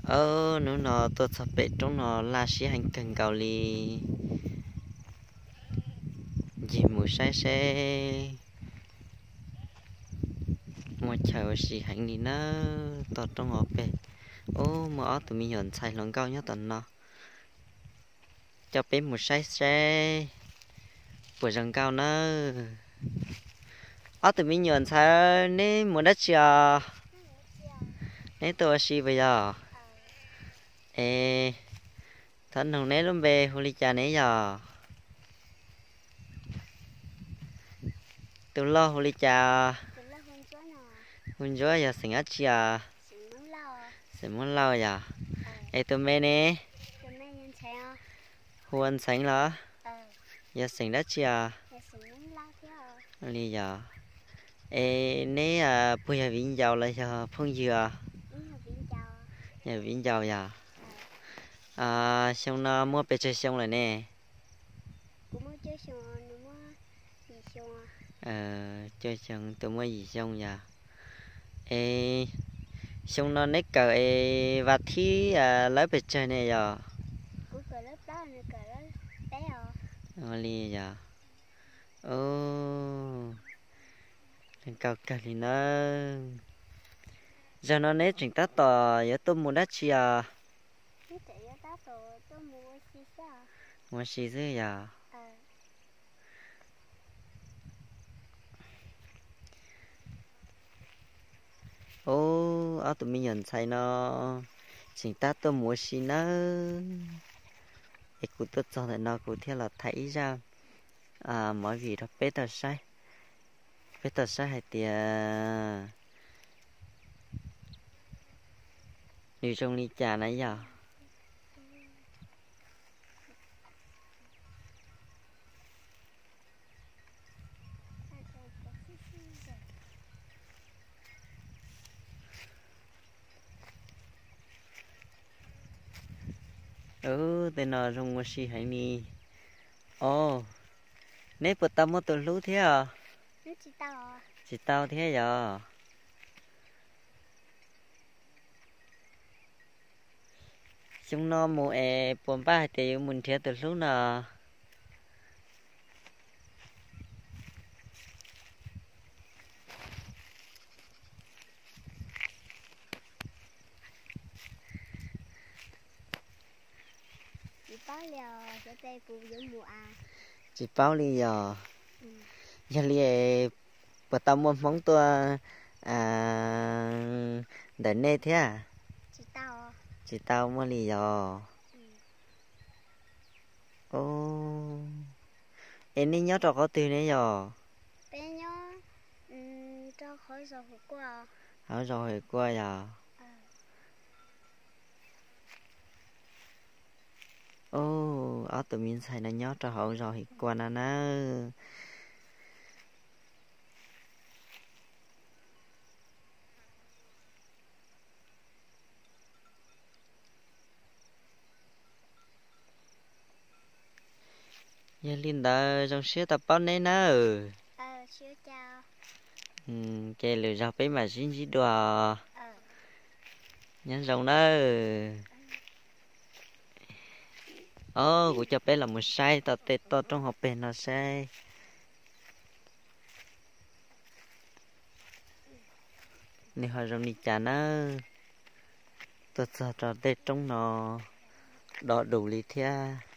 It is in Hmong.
Ob, hnub no tuaj txog pem roob no laj siab heev kawg nkaus li. Ncig mus saib seb muaj chaw ua si heev li nawb, toj roob hauv pes. Ub, muaj ob tug me nyuam ntxhais hluas nkauj nyob tom no. Coj peb mus saib seb puas zoo nkauj nawb. Ob tug me nyuam ntxhais, neb mus dab tsi os? Neb tuaj ua si puas yog? Es thov noog neb lub npe hu li cas neb yog? Tus loj hu li cas? Hu Ntsuab, yog xeem dab tsi os? Xeem Hmoob Lauj yog. Es tus me ne? Hu ua Ntxheev los? Yog xeem dab tsi os? Li yog. Es neb puas yog viv ncaus los yog phooj ywg os? Yog viv ncaus yog. Xyoo no muaj pes tsawg xyoo lawm ne? Cuaj xyoo, tus muaj yim xyoo yog. Es xyoo no neb kawm es vas thib lawv pes tsawg ne yog? Ua li yog. Ub, zoo nkauj kawg li nawb. Zaum no neb tseem tab tom yuav tuaj mus dab tsi os? Mus ua si xwb yog. Ub, ob tug me nyuam ntxhais no tseem tab tuaj mus ua si nawb. Es kuv tuaj txog ntawm no kuv thiaj los thaij ib zaj movie rau peb tau saib, peb tau saib hais tias nws zoo li cas na yog. Ub, tej no zoo ua si heev li. Os, neb puas tau muaj tus hlub thiab os? Tsis tau thiab yog. Xyoo no mus es puas npaj hais tias yuav mus nrhiav tus hlub no? Tsis paub li yog. Yog li puas tau muaj hmoob tuaj ntawm nej thiab? Tsis tau muaj li yog. Es nej nyob rau qhov twg ne yog? Hauv zos Hwm Kuaj yog. Ub, ob tug me ntxhais no nyob rau hauv zos Hwm Kuaj no nawb. Yog li ntawd zoo siab tau paub neb nawb. Ces lwm zaug peb mam sib ntsib dua. Nyob zoo nawb. Os, kuv coj peb los mus saib tau tej toj roob hauv pes no saib nws ho zoo li cas nawb. Tuaj txog rau tej roob no do dus li thiab.